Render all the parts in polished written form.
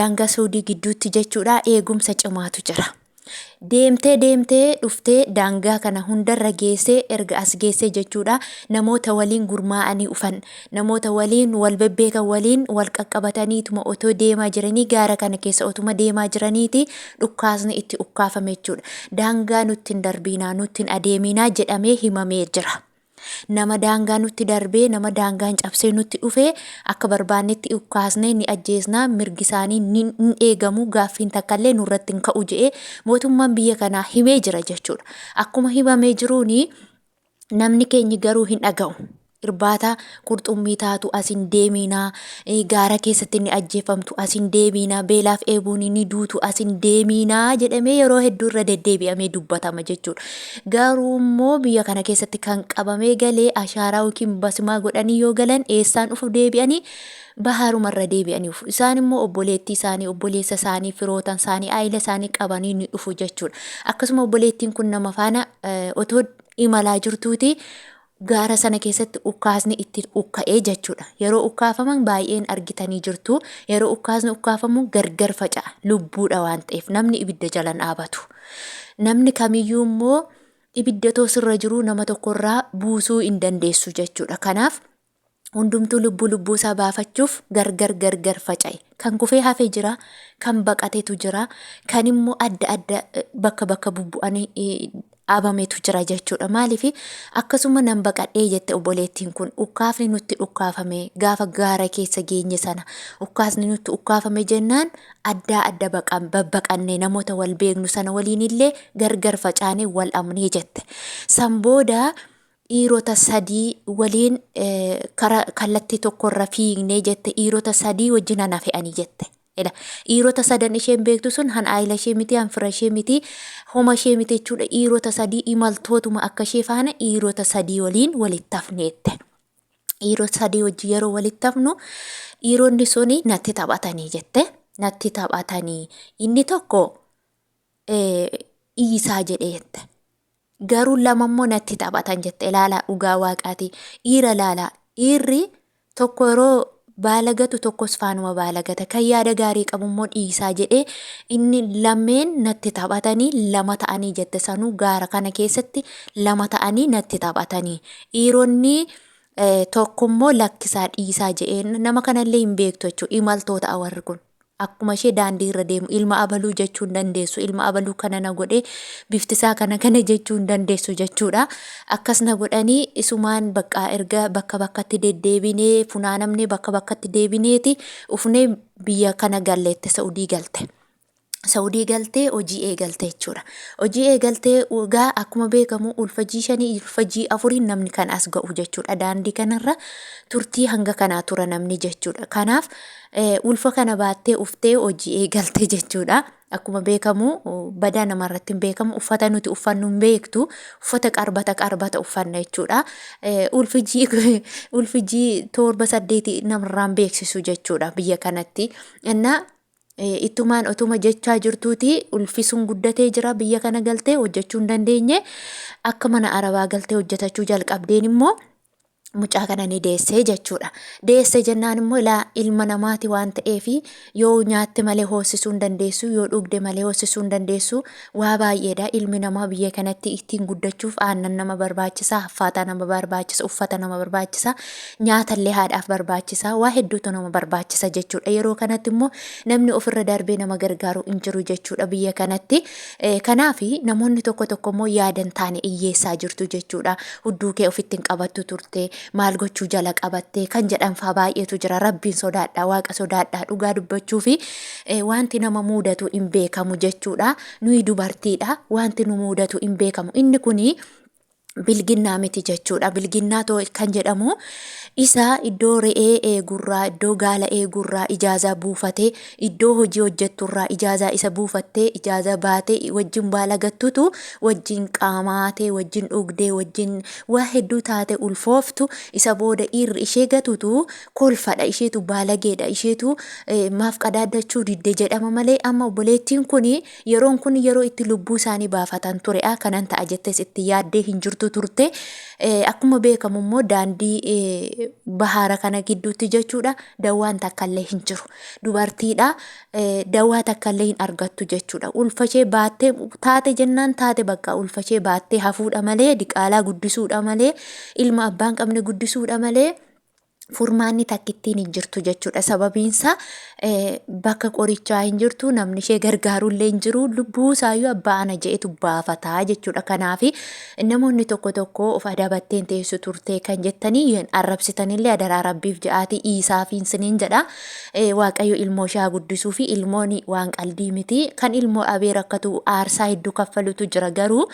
Daangaa Suudii gidduutti jechuudha eegumsa cimaatu jira. Deemtee deemtee dhuftee daangaa kana hundarra geessee, erga as geessee jechuudha, namoota waliin gurmaa'anii dhufan, namoota waliin wal bebbeekan waliin wal qaqqabataniituma otoo deemaa jiranii, gaara kana keessa otuma deemaa jiraniiti dhukkaasni itti ukkaafame jechuudha. Daangaa nutti hin darbiinaa, nutti hin adeeminaa jedhamee himamee jira. Nama daangaa nutti darbee, nama daangaan cabsee nutti dhufee, akka barbaannetti ukkaasnee ni ajjeesnaa, mirgi isaanii ni hin eegamu, gaaffiin takkallee nurratti hin ka'u jedhee mootummaan biyya kanaa himee jira jechuudha. Akkuma himamee jiruuni namni keenyi garuu hin dhaga'u. Irbaata qurxummii taatu, as hin deeminaa, gaara keessatti ni ajjeefamtu, as hin deeminaa, beelaaf eebuun ni duutu, as hin deeminaa jedhamee yeroo hedduu irra deddeebi'amee dubbatama jechuudha. Garuu immoo biyya kana keessatti kan qabamee galee ashaaraa yookiin basimaa godhanii yoo galan, eessaan dhufu deebi'anii? Baharumarra deebi'anii dhufu. Isaan immoo obboleettii isaanii, obboleessa isaanii, firootan isaanii, aayila isaanii qabanii ni dhufu jechuudha. Akkasuma obboleettiin kun nama faana otoo imalaa jirtuuti gaara sana keessatti ukkaasni itti ukka'ee jechuudha. Yeroo ukkaafaman baay'een argitanii jirtu. Yeroo ukkaasni ukkaafamu gargar faca'a. Lubbuudha waan ta'eef namni ibidda jala hin dhaabatu. Namni kamiyyuu immoo ibidda otoo sirra jiruu nama tokkorraa buusuu hin dandeessu jechuudha. Kanaaf hundumtuu lubbuu lubbuu isaa baafachuuf gargar gargar faca'e. Kan kufee hafe jira, kan baqatetu jira, kan immoo adda adda bakka bakka bubbu'anii dhaabametu jira jechuudha. Maaliif akkasuma nan baqadhee jette obboleettiin kun, ukkaafni nutti dhukkaafame gaafa gaara keessa geenye sana, ukkaasni nutti ukkaafame jennaan addaa adda babbaqannee, namoota wal beeknu sana waliin illee gargar facaanee wal dhabnee jette. San booda dhiirota sadii waliin kara kallattii tokkorra fiignee jette, dhiirota sadii wajjin ana fe'anii jette. Ela dhiirota sadan isheen beektu sun han aayila ishee miti, han fira ishee miti, homa ishee miti jechuudha. Dhiirota sadii imaltootuma akka ishee faana dhiirota sadii waliin walitti hafneette. Dhiirota sadii wajjin yeroo walitti hafnu dhiironni suni natti taphatanii jette. Natti taphatanii, inni tokko dhiisaa jedhee jette. Garuu lama immoo natti taphatan jette. Ilaalaa, dhugaa waaqaati. Dhiira ilaalaa. Dhiirri tokko yeroo baalagatu tokkos faanuma baalagata. Kan yaada gaarii qabu immoo dhiisaa jedhee, inni lameen natti taphatanii, lama ta'anii jette, sanuu gaara kana keessatti lama ta'anii natti taphatanii. Dhiironni tokko immoo lakkisaa dhiisaa jedhee, nama kanallee hin beektu jechuudha. Imaltoota warri kun. Akkuma ishee daandii irra deemu, ilma abaluu jechuu hin dandeessu. Ilma abaluu kana na godhee, bifti isaa kana kana jechuu hin dandeessu jechuudha. Akkas na godhanii, isumaan bakka erga bakka bakkatti deddeebinee funaanamnee, bakka bakkatti deebineeti ufnee biyya kana galleette, Sa'udii galte. Sa'udii galtee hojii eegalte jechuudha. Hojii eegaltee egaa akkuma beekamu ulfa jii shanii, ulfa jii afuriin namni kan as ga'u jechuudha. Daandii kanarra turtii hanga kanaa tura namni jechuudha. Kanaaf ulfa kana baattee uftee hojii eegalte jechuudha. Akkuma beekamu badaa namarratti hin beekamu, uffata nuti uffannu hin beektu, uffata qarbata qarbata uffanna jechuudha. Ulfi jii torba saddeeti namarraan beeksisu jechuudha biyya kanatti. Innaa ittumaan otuma jechaa jirtuuti ulfi sun guddatee jira, biyya kana galtee hojjechuu hin dandeenye. Akka mana arabaa galtee hojjetachuu jalqabdeen immoo mucaa kana ni deessee jechuudha. Deesse jennaan immoo ilaa, ilma namaati waan ta'eef yoo nyaatte malee hoosisuu hin dandeessu, yoo dhugde malee hoosisuu hin dandeessu, waa baay'eedha. Ilmi namaa biyya kanatti ittiin guddachuuf aannan nama barbaachisa, haffaataa nama barbaachisa, uffata nama barbaachisa, nyaatallee haadhaaf barbaachisa, waa hedduutu nama barbaachisa jechuudha. Yeroo kanatti immoo namni ofirra darbee nama gargaaru hin jiru jechuudha biyya kanatti. Kanaaf namoonni tokko tokko immoo yaada hin taane hiyyeessaa jirtu jechuudha. Hudduu kee ofitti hin qabattu turte, maal gochuu jala qabatte kan jedhan faa baay'eetu jira. Rabbiin sodaadhaa, waaqa sodaadhaa, dhugaa dubbachuu fi wanti nama muudatu hin beekamu jechuudha. Nuyi dubartiidha, wanti nu muudatu hin beekamu. Inni kuni bilginnaa miti jechuudha. Bilginnaa kan jedhamu isa iddoo re'ee eegurraa, iddoo gaala eegurraa ijaazaa buufatee, iddoo hojii hojjetturraa ijaazaa isa buufattee, ijaazaa baatee wajjin baala gattutu, wajjin qaamaatee, wajjin dhugdee, wajjin waa hedduu taate ulfooftu, isa booda dhiirri ishee gatutu kolfadha, isheetu baalageedha, isheetu maaf qadaaddachuu didde jedhama malee, amma obboleettiin kun yeroon kun yeroo itti lubbuu isaanii baafatan ture. Kanan ta'a jettes itti yaaddee hin jirtu. jirtu turte. Akkuma beekamu immoo daandii bahaara kana gidduutti jechuudha dawwaan takkallee hin jiru. Dubartiidha dawwaa takkallee hin argattu jechuudha. Ulfa ishee baattee taate jennaan taate bakka ulfa ishee baattee hafuudha malee diqaalaa guddisuudha malee ilma abbaan qabne guddisuudha malee furmaanni takkittiin hin jirtu jechuudha. Sababiinsaa bakka qorichaa hin jirtu, namni ishee gargaarullee hin jiru, lubbuu isaayyuu abbaa ana je'etu baafataa jechuudha. Kanaaf namoonni tokko tokko of adabatteen teessu turte kan jettanii arrabsitanillee adaraa rabbiif je'aatii dhiisaafiin siniin jedha. Waaqayyo ilmoo ishee haa guddisuu fi ilmoon waan qaldii miti. Kan ilmoo dhabee rakkatu aarsaa hedduu kaffalutu jira garuu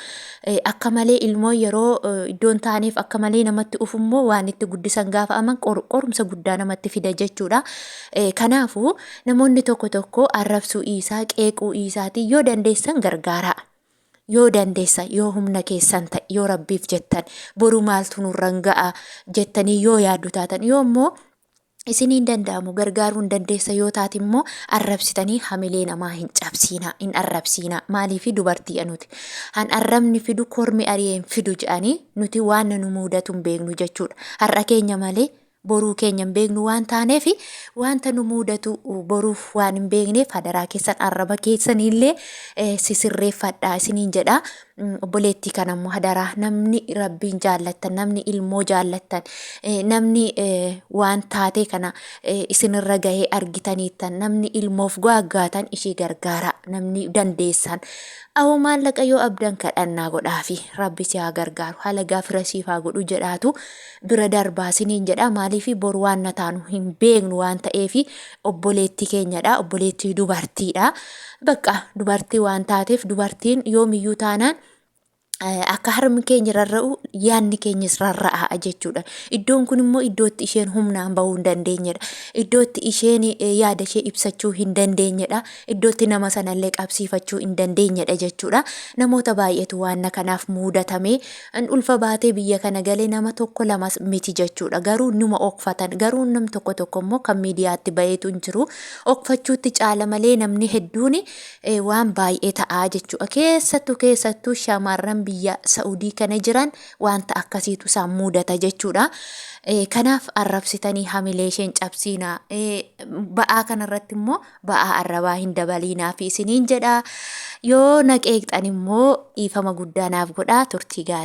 Akka malee ilmoon yeroo iddoo hin taaneef akka malee namatti ufummoo waan itti guddisan gaafa aman qorumsa guddaa namatti fida jechuudha. Kanaafuu namoonni tokko tokko arrabsuu dhiisaa, qeequu dhiisaatii yoo dandeessan gargaaraa. Yoo dandeessan, yoo humna keessan ta'e, yoo rabbiif jettan, boru maaltu nurran ga'a jettanii yoo yaaddu taatan, yoo immoo Isinii hin danda'amu gargaaruu hin dandeessa yoo taate immoo arrabsitanii hamilee namaa hin cabsiinaa hin arrabsiinaa maaliifi dubartiidha nuti han arrabni fidu kormi ari'ee hin fidu jedhanii nuti waan nu muudatu hin beeknu jechuudha har'a keenya malee boruu keenya hin beeknu waan taaneef wanta nu muudatu boruuf waan hin beekneef hadaraa keessan arraba keessaniillee sisirreeffadhaa isiniin jedha. Obboleettii kana immoo hadaraa namni rabbiin jaallattan namni ilmoo jaallattan namni waan taatee kana isinirra gahee argitaniittan namni ilmoof gaaggaatan ishii gargaara namni dandeessan awoo maallaqa yoo abdan kadhannaa godhaafi rabbi si haa gargaaru halagaa fira siif haa godhu jedhaatu bira darbaa isiniin jedha maaliif boru waan na taanu hin beeknu waan ta'eefi obboleettii keenyadha obboleettii dubartiidha Bakka dubartii waan taateef dubartiin yoomiyyuu taanaan akka harmi keenya rarra'u yaadni keenyas rarra'a jechuudha. Iddoon kun immoo iddoo itti isheen humnaan bahuu hin dandeenyedha. Iddoo itti isheen yaada ishee ibsachuu hin dandeenyedha. Iddoo itti nama sanallee qabsiifachuu hin dandeenyedha jechuudha. Namoota baay'eetu waan kanaaf muudatame ulfa baatee biyya kana galee nama tokko lamas miti jechuudha. Garuu numa okfatan. Garuu nam tokko tokko immoo kan miidiyaatti baheetu hin jiru. Okfachuutti caala malee namni hedduun waan baay'ee ta'aa jechuudha. Keessattuu keessattuu shamarran biyya Sa'udii kana jiran wanta akkasiitu isaan mudata jechuudha. Kanaaf arrabsitanii hamilee isheen cabsiinaa. Ba'aa kanarratti immoo ba'aa arrabaa hin dabaliinaa fi isiniin jedha. Yoo na qeeqxan immoo dhiifama guddaa naaf godhaa turtii gaarii.